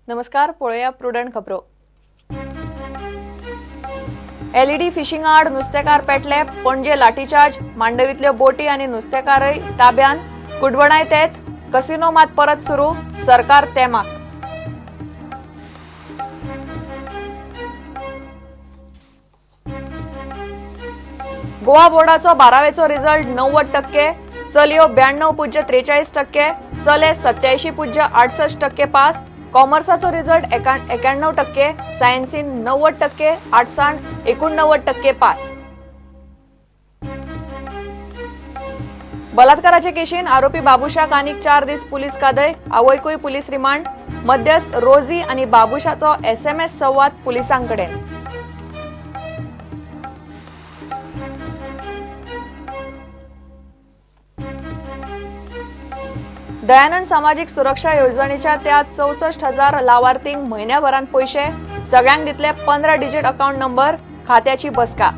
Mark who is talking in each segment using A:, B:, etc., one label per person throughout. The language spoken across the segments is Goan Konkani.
A: नमस्कार, पळोवया प्रुडंट खबरो. एलईडी फिशिंग आड नुस्तेकार पेटले. पणजे लाठीचार्ज, मांडवीतल्यो बोटी आनी नुस्तेकारय ताब्यान. कुडवणाय तेच, कसिनो मात परत सुरू, सरकार तेमाक. गोवा बोर्डाचो 12वेचो रिझल्ट 90%, चलयो 92.43%, चले 87.68% पास. कॉमर्साचो रिझल्ट 91%, सायन्सीन 90%, आर्ट्सान 89% पास. बलात्काराचे केशीन आरोपी बाबुशाक आनीक 4 दीस पुलीस कादय, आवयकूय पुलीस रिमांड. मध्यस्थ रोजी आनी बाबुशाचो SMS संवाद पुलिसांकडेन. दयानंद सामाजीक सुरक्षा येवजणेच्या त्या 64,000 लावार्थींक म्हयन्याभरान पयशे, सगळ्यांक दितले 15 डिजीट अकाउंट नंबर, खात्याची बसका.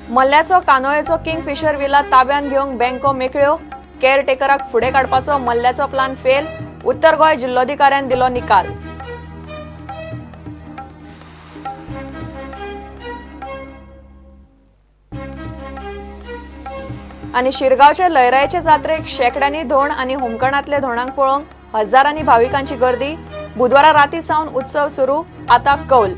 A: मल्ल्याचो कानोळेचो किंगफिशर विला ताब्यात घेवंक बँको मेकळ्यो, केअरटेकराक फुडें काडपाचो मल्ल्याचो प्लान फेल, उत्तर गोंय जिल्लोधिकाऱ्यान दिलो निकाल. आनी शिरगांवचे लयराईचे जात्रेक शेंकड्यांनी धोण आनी होमकणांतले धोणांक पळोवंक हजारांनी भाविकांची गर्दी. बुधवारा राती सावन उत्सव सुरू, आता कौल.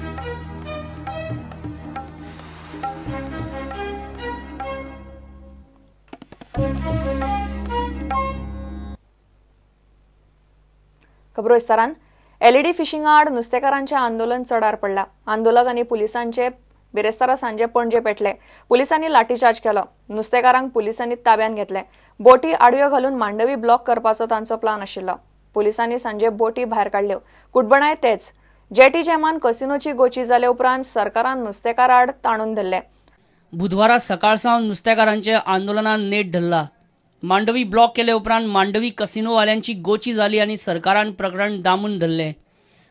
A: खबरो विस्तारान. एलईडी फिशिंगा आड नुस्तेकारांचें आंदोलन चडार पडला. आंदोलक आनी पुलिसांचे बिरेस्तारा सांजे पणजे पेटले. पुलिसांनी लाठीचार्ज केलो. नुस्तेकारांक पुलिसांनी ताब्यात घेतले. बोटी आडव्यो घालून मांडवी ब्लॉक करपाचो तांचो प्लान आशिल्लो. पुलिसांनी सांजे बोटी भायर काडल्यो. कुटबणाय तेच. जेटी जॅमान कसिनोची गोची जाले उपरांत सरकारान नुस्तेकाराआड ताणून धरले.
B: बुधवारा सकाळ सावन नुस्तेकारांचे आंदोलनान नेट धरला. मांडवी ब्लॉक केले उपरांत मांडवी कसिनोवाल्यांची गोची जाली आनी सरकारान प्रकरण दामून धरले.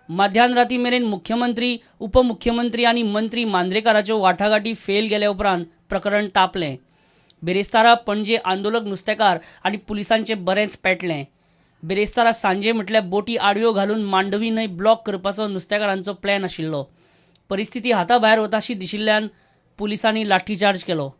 B: मध्यान राती मेरेन मुख्यमंत्री, उपमुख्यमंत्री आनी मंत्री मांद्रेकाराच्यो वाटाघाटी फेल गेल्या उपरांत प्रकरण तापलें. बिरेस्तारा पणजे आंदोलक नुस्तेकार आनी पुलिसांचें बरेंच पेटलें. बिरेस्तारा सांजे म्हटल्यार बोटी आडव्यो घालून मांडवी न्हंय ब्लॉक करपाचो नुस्तेकारांचो प्लॅन आशिल्लो. परिस्थिती हाता भायर वताशी दिशिल्ल्यान पुलिसांनी लाठीचार्ज केलो.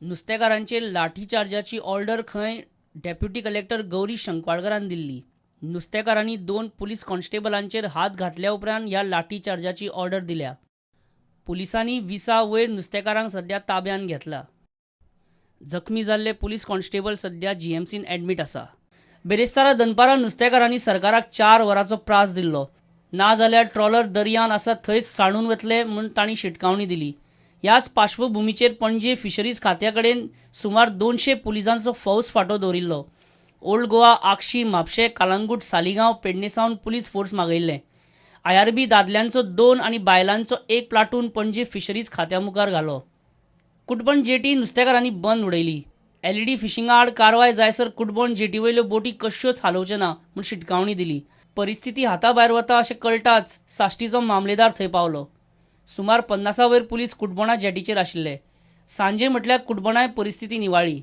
B: नुस्तेकारांचेर लाठीचार्जाची ऑर्डर खंय डेप्युटी कलेक्टर गौरी शंकवाळकरान दिल्ली. नुस्तेकारांनी 2 पुलीस कॉन्स्टेबलांचेर हात घातल्या उपरांत ह्या लाठीचार्जाची ऑर्डर दिल्या. पुलिसांनी 20 वयर नुस्तेकारांक सध्या ताब्यान घेतला. जखमी जाल्ले पुलीस कॉन्स्टेबल सध्या जीएमसीन ॲडमीट आसा. बेरेस्तारा दनपारा नुस्तेकारांनी सरकाराक 4 वरांचो प्रास दिल्लो. ना जाल्यार ट्रॉलर दर्यान आसा थंयच सांडून वतले म्हूण तांणी शिटकावणी दिली. ह्याच पार्श्वभूमीचेर पणजे फिशरीज खात्या कडेन सुमार 200 पुलिसांचो फौज फांटो दवरिल्लो. ओल्ड गोवा, आगशी, म्हापशें, कालंगूट, सालिगांव, पेडणे सावन पुलीस फोर्स मागयल्ले. आयआरबी दादल्यांचो 2 आनी बायलांचो 1 प्लाटून पणजे फिशरीज खात्या मुखार घालो. कुटबण जेटी नुस्तेकारांनी बंद उडयली. एलईडी फिशिंगा आड कारवाय जायसर कुटबण जेटी वयल्यो बोटी कश्योच हालोवच्यो ना म्हूण शिटकावणी दिली. परिस्थिती हाता भायर वता अशें कळटाच साश्टीचो मामलेदार थंय पावलो. सुमार 50 वयर पुलीस कुटबणा जेटीचेर आशिल्ले. सांजे म्हटल्यार कुटबणाय परिस्थिती निवाळी.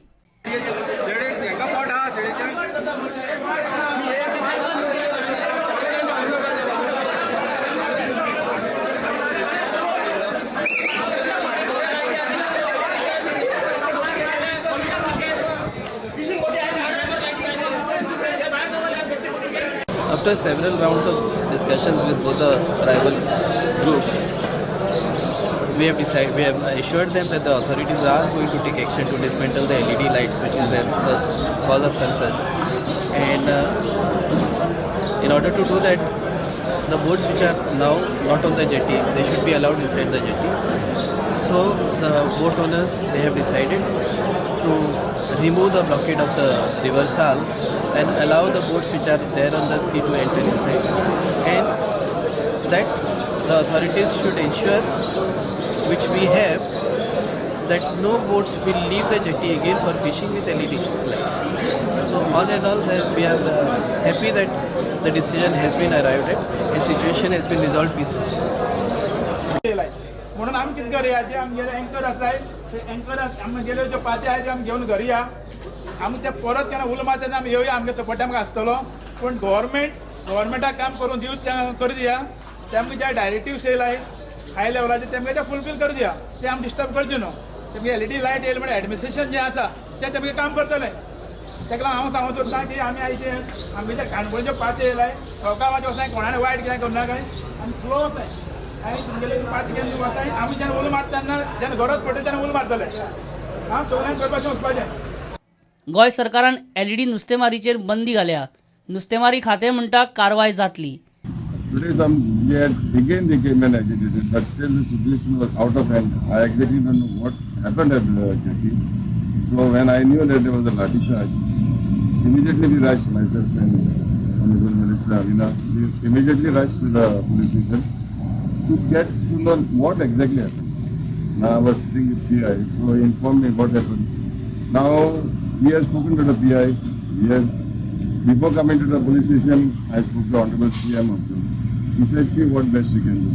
C: After several rounds of discussions with both the rival groups, we have assured them that the authorities are going to take action to dismantle the LED lights, which is their first cause of concern. And in order to do that, the boats which are now not on the jetty, they should be allowed inside the jetty. So the boat owners, they have decided to remove the blockade of the river Sal and allow the boats which are there on the sea to enter inside, and that the authorities should ensure, which we have, that no boats will leave the jetty again for fishing with LED lights. So all in all, we are happy that the decision has been arrived at and situation has been resolved peacefully.
D: म्हणून आमी कितें करुया, जे आमगेले एंकर आसाय ते एंकर आमगेले ज्यो पाचे आहाय ते आमी घेवन घरी या. आमी ते परत केन्ना उलो मारता तेन्ना आमी येवया, आमगे सपोर्ट आमकां आसतलो. पूण गव्हर्मेंटाक काम करून दिवच करूं दिया. ते आमकां जे डायरेक्टिव्स येयलाय हाय लेवलाचेर तेमगे ते फुलफील करूं दिया. ते आमी डिस्टर्ब करचे न्हू. तेमगे एलईडी लायट येयले म्हणल्यार एडमिनिस्ट्रेशन जें आसा तें तेमगे काम करतलें. ताका लागून हांव सांगूंक सोदतां की आमी आयचे आमगे जे काणकोणचे पाचे येयलाय सवकावाचे वचाय, कोणाने वायट कितें करनाकाय आनी स्लो वचाय. आनी तुमगेले पांच घेवन वचाय. आमी जेन्ना उलो मारता तेन्ना जेन्ना गरज पडटा तेन्ना उलो मारतले. हांव सगळ्यांक करपाचें वचपाचें.
B: गोंय सरकारान एलईडी नुस्तेमारीचेर बंदी घाल्या. नुस्तेमारी खातें म्हणटा कारवाय जातली.
E: Today we had again they came and agitated, but still the situation was out of hand. I exactly don't know what happened at the jetty. So when I knew that there was a lathi charge, immediately we rushed, myself and Honorable Minister Arina, we immediately rushed to the police station to get to know what exactly happened. Now I was sitting with PI, so he informed me what happened. Now we have spoken to the PI. We have, before coming to the police station, I spoke to Honorable CM also. He said, see what best you can do.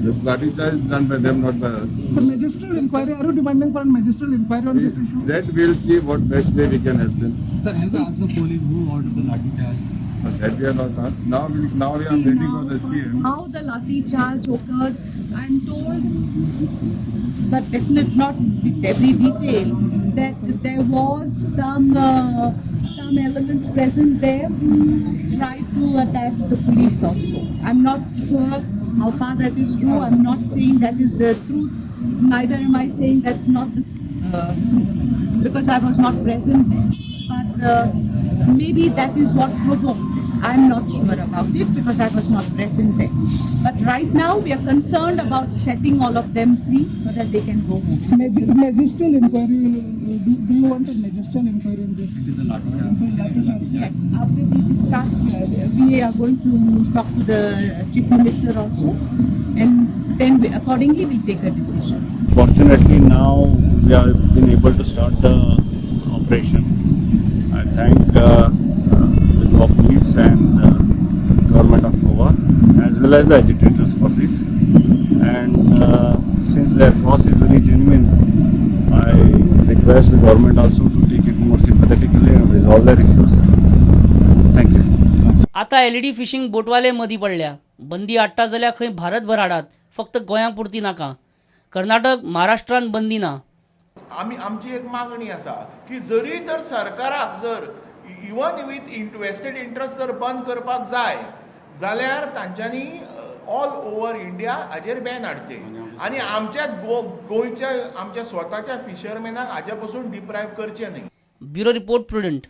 E: This lathi charge is done by them, not by us.
F: For magisterial inquiry, are you demanding for a magisterial inquiry on this issue?
E: That we'll see what best way we can help them.
G: Sir, have you asked the police who ordered the lathi charge?
E: But that we are not asked. Now we are waiting for the CM.
H: How the lathi charge occurred, I am told, but definitely not with every detail, that there was some elements present there who tried to attack the police also. I'm not sure how far that is true. I'm not saying that is the truth. Neither am I saying that's not the truth, because I was not present there. But maybe that is what provoked it. I'm not sure about it because I was not present there. But right now we are concerned about setting all of them free so that they can go home.
F: Magisterial inquiry, do you want a magisterial inquiry in this?
G: Into the lathi charge.
H: Yes, we will discuss. We are going to talk to the Chief Minister also, and then accordingly we'll take a decision.
I: Fortunately, now we have been able to start the operation. I thank the Goa police and the government of Goa as well as the agitators for this. And since their cause is very genuine, I request the government also to take it more sympathetically and resolve their issues. Thank you.
B: आता एलईडी फिशिंग बोटवाले मदीं पडल्या. बंदी हाडटा जाल्यार खंय भारतभर हाडात, फक्त गोंया पुरती नाका. कर्नाटक, महाराष्ट्रान बंदी ना.
J: आमी आमची एक मागणी आसा की जरी तर सरकाराक जर इवन वीथ इन्वेस्टेड इंट्रस्ट जर बंद करपाक जाय जाल्यार तांच्यांनी ऑल ओवर इंडिया हाजेर बॅन हाडचें आनी आमच्या गोंयच्या आमच्या स्वताच्या फिशरमॅनाक हाजे पसून डिप्रायव करचें न्ही.
B: Bureau report, Prudent.